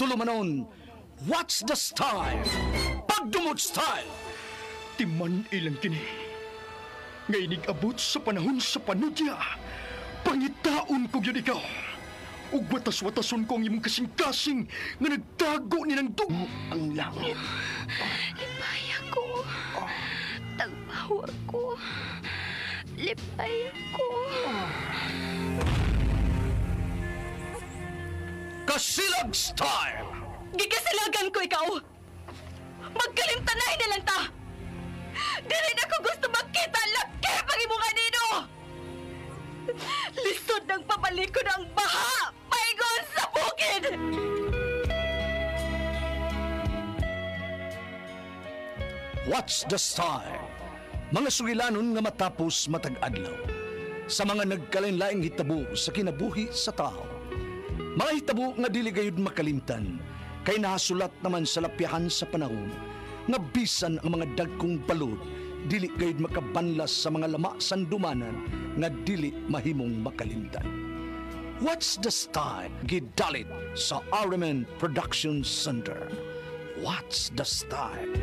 tulumanon. What's the style? Pagdumot style! Timan ilang kini. Nga inig-abot sa panahon sa panudya, pangitaon ko yun ikaw. Ug watas-watason ko ang imong kasing-kasing nga nagtago ni ng dugo ang langit. Lipay ako. Tagpawa ko. Lipay ako. Kasilag style! Gikasilagan ko ikaw! Magkalimtanay na lang ta! Dili na ko gusto magkita laki pag imong anino! Lisod ng pabalik ko ng baha! Paigon sa bukid! What's the style? Mga sugilanon nga matapos matag-adlaw. Sa mga nagkalain-laing hitabo sa kinabuhi sa tao. Mga hitabo nga dili gayud makalimtan, kay nahasulat naman sa lapyahan sa panahon, nga bisan ang mga dagkong balod, dili gayud makabanlas sa mga lama sandumanan nga dili mahimong makalimtan. What's the style? Gidalit sa RMN Production Center. What's the style?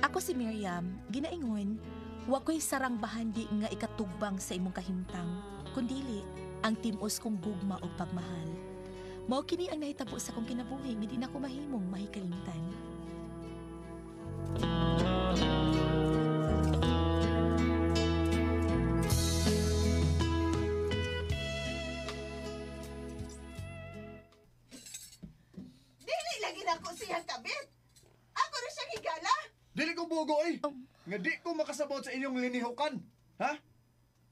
Ako si Miriam, ginaingon, wa ko'y sarang bahandi nga ikatugbang sa imong kahimtang, kundili ang timos kong gugma o pagmahal. Mao kini ang nahitabo sa kong kinabuhi nga di na ko mahimong mahikalimtan. Dili lagi na ko siyang kabit. Ako na siyang higala. Dili ko bugo eh. Nga di ko makasabot sa inyong linihukan. Ha?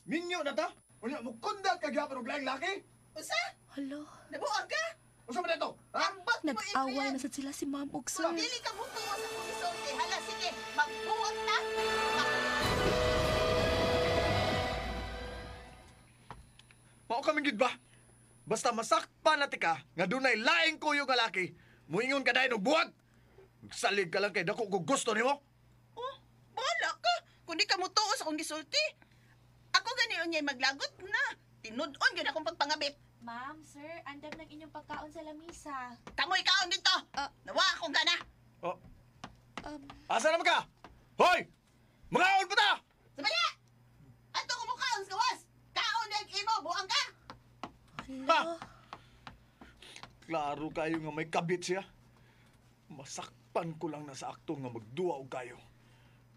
Minyo na ta? Unya mo kundat ka gyapon og laing laki? Usa? Hala. Nabuang ka? Usa man to? Ha? Ambot mo, Nag-away Adrian. na sad sila si ma'am og sir. Dili ka mutuo sa kong isulti. Hala, sige. Magbuot na. Mao kami gid ba? Basta masakpan na tika nga dunay laing kuyo nga laki, muingon ka dayon og buwag. Salig ka lang kay dako ko gusto nimo. Oh, bahala ka. Kung di ka mutuo sa kong gisulti. Ako gani unyay maglagot na. Tinud-on gyud akong pagpangabit. Ma'am, sir, andam ng inyong pagkaon sa lamisa. Kamoy kaon dito. Nawa akong gana. Oh. Asa naman ka? Hoy! Mangaon pa ta! Sabaya! Ato ko mo kaon sa gawas. Kaon na imo, buang ka. Ha? Klaro kayo nga may kabit siya. Masakpan ko lang na sa akto nga magduwa og kayo.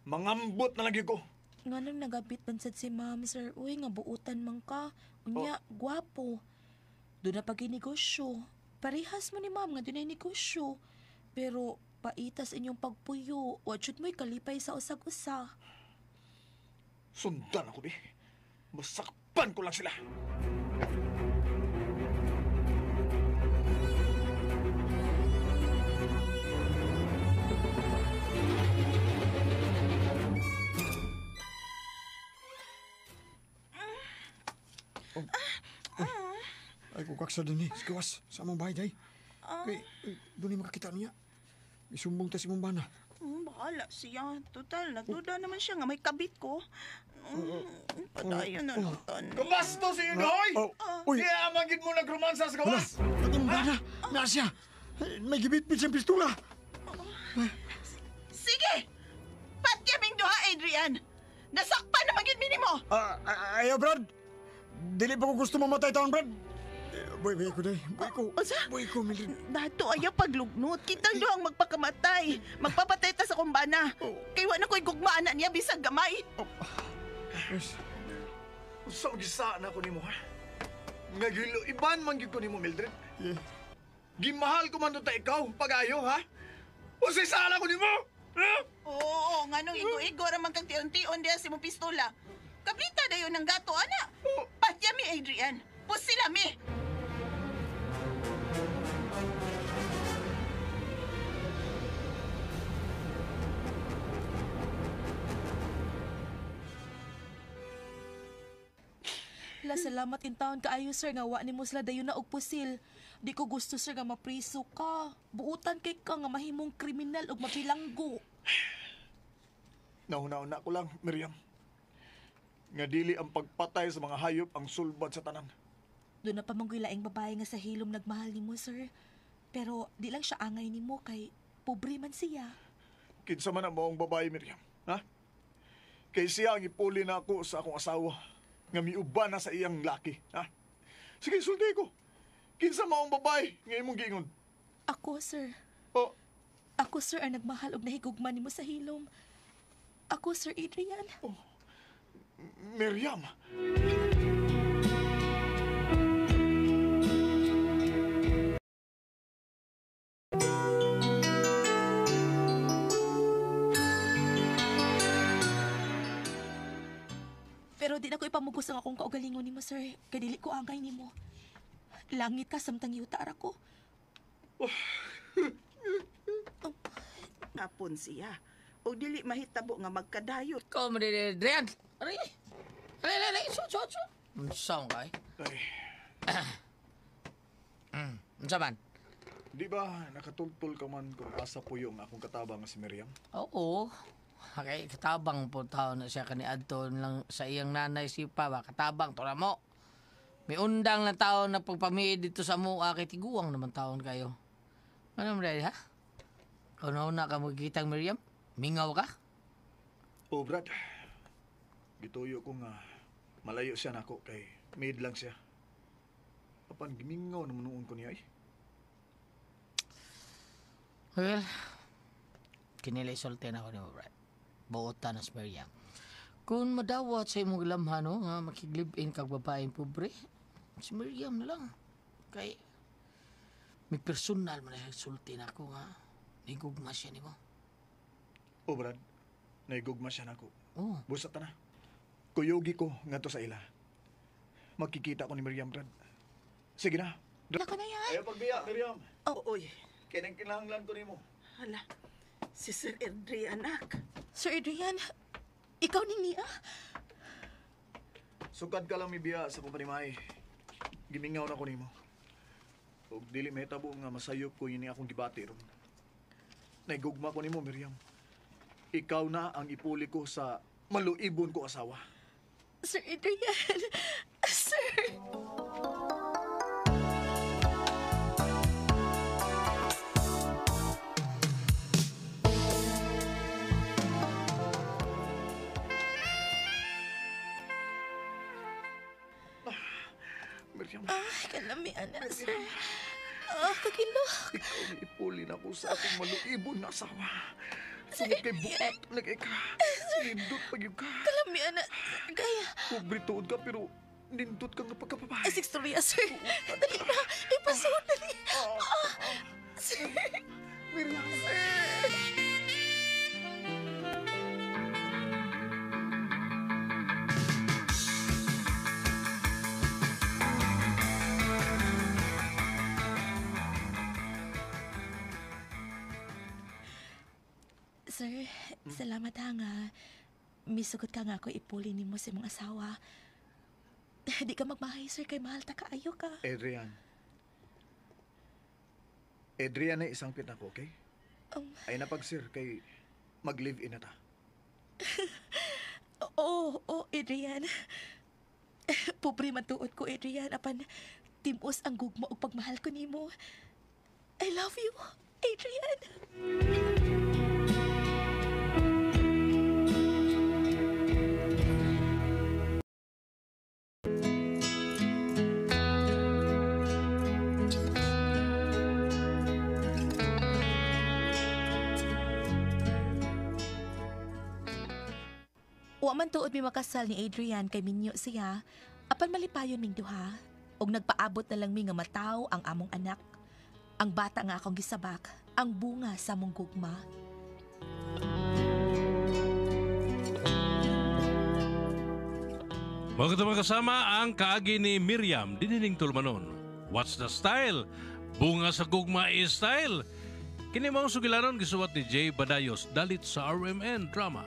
Mangambot na lagi ko. Nga nang nagabit man sad si ma'am, sir. Uy, nga buutan man ka. Unya, gwapo. Doon na pag-inegosyo. Parehas mo ni ma'am nga doon ay negosyo. Pero paitas inyong pagpuyo. Watchut mo'y kalipay sa usag-usa. Sundan ako, bi. Masakpan ko lang sila. Ay, kukaksa din eh. Sikawas, sa among bahay, day. Kay, doon makakita niya. Isumbong ta si mong bana. Bahala siya. Total, nagduda naman siya nga may kabit ko. Padayon na lang tan. Kabasto si Inoy! Uy! Kaya amangin mo nagromansa sa gawas! Pati mong bana, naa siya. May gibitbit siyang pistola. Sige! Patyaming duha, Adrian! Nasakpan naman yun minimo! Ayaw, Brad. Dili pa ko gusto mamatay taon, Brad. Boy, boy ko, day. Boy ko. Unsa? Boy ko, Mildred. Dato ayaw paglugnot. Kitang duhang magpakamatay. Magpapatay ta sa kumbana. Kay wa na ko'y gugmaan na niya bisag gamay. Yes. Usa gisaan ako nimo, ha? Nga gilo, iban man gyud ko nimo, Mildred. Yeah. Gimahal ko man ta ikaw pag-ayo, ha? Usa sala ko nimo! Ha? Oo, nganong igo-igo ra man kang tion-tion diha sa imong pistola. Kablita dayon ng gato, ana. Patya mi, Adrian. Pusila mi. La, salamat in town kaayo sir nga wa nimo sila dayon na og pusil. Di ko gusto sir nga mapriso ka. Buutan kay ka nga mahimong kriminal ug mapilanggo. Nahuna-una ko lang, Miriam. Nga dili ang pagpatay sa mga hayop ang sulbad sa tanan. Doon na pa mong laing babae nga sa hilom nagmahal nimo sir. Pero di lang siya angay nimo kay pobre man siya. Kinsa man ang maong babae, Miriam. Ha? Kay siya ang ipuli na ako sa akong asawa nga miuban na sa iyang laki. Ha? Sige, sulti ko. Kinsa maong babae nga imong giingon? Ako sir. Oh, Ako sir ang nagmahal og nahigugma nimo sa hilom. Ako Sir Adrian. Miriam. Pero di na ko ipamugos ang akong kaugalingon nimo sir. Kay dili ko angay nimo. Langit ka samtang yuta ra ko. Apon siya. O dili mahitabo nga magkadayo. Ikaw mo din, Adrian. Aray. Aray, aray, aray. So, so, so. Unsa man kay? Ay, Unsa man? di ba nakatultol ka man kung asa puyo ang akong katabang nga si Miriam? Oo. Okay, katabang po tao na siya kaniadto lang sa iyang nanay si Papa. Katabang, tura mo. May undang na tao na pagpamiid dito sa mua kay tiguang naman taon kayo. Ano mo dahil, ha? Kung na ka magkitang Miriam, mingaw ka? Oh, Brad. Gituyo ko nga malayo siya nako kay mid lang siya. Apan gimingaw naman noon ko niya ay. Well, kinilay sulti na ako ni mo, Brad. Buotan na si Miriam. Kung madawat sa imong lamhan, no, nga makiglib-in kag babaeng pobre, si Miriam na lang. Kay, may personal man na siya sulti na ako, nga. Nigugma siya nimo. Oh, Brad. Naigugma siya nako. Oh, Busa ta na. Kuyugi ko ngadto sa ila. Magkikita ko ni Miriam, Brad. Sige na. Nako na yan. Ayaw pagbiya, Miriam. Oy, Kaya nang kinahanglan ko nimo. hala. Si Sir Adrian, anak. Sir Adrian, ikaw ni niya. Sukad ka lang mibiya sa akong panimay. Gimingaw na ko nimo. Ug dili mahitabo nga masayop ko ini akong gibati ron. Naigugma ko nimo, Miriam. Ikaw na ang ipuli ko sa maluibon ko asawa. Sir Adrian. Sir. Miriam, Ay, kalamian na, sir. Ah, kakilo. ikaw na ipuli na ko sa akong maluibon na asawa. Tungod kay buot nagay ka. Nindot pag yun ka. Kalamian na, sir. Kaya, Pobre tuod ka pero nindot ka nga pagkababae. ay, six storya, sir. Dali na. Ipasuot, dali. Ah, sir. Miriam. Sir. Sir, salamat ha nga. Misugot ka nga ako ipuli nimo sa imong asawa. Di ka magmahay, sir, kay mahal ta kaayo ka. Adrian. Adrian na isang pit ako, okay? Ay napagsir kay mag-live-in na ta. Oo, oh, Adrian. Pobre man tuod ko, Adrian. Apan, timos ang gugma ug pagmahal ko nimo. I love you, Adrian. Wa man tuod mi makasal ni Adrian kay minyo siya, apan malipayon ming duha. Og nagpaabot na lang mi nga mataw ang among anak. Ang bata nga akong gisabak, ang bunga sa among gugma. Mga kasama ang kaagi ni Miriam dinining tulmanon. What's the style? Bunga sa gugma is style. Kini mao sugilanon gisuwat ni Jay Badayos dalit sa RMN Drama.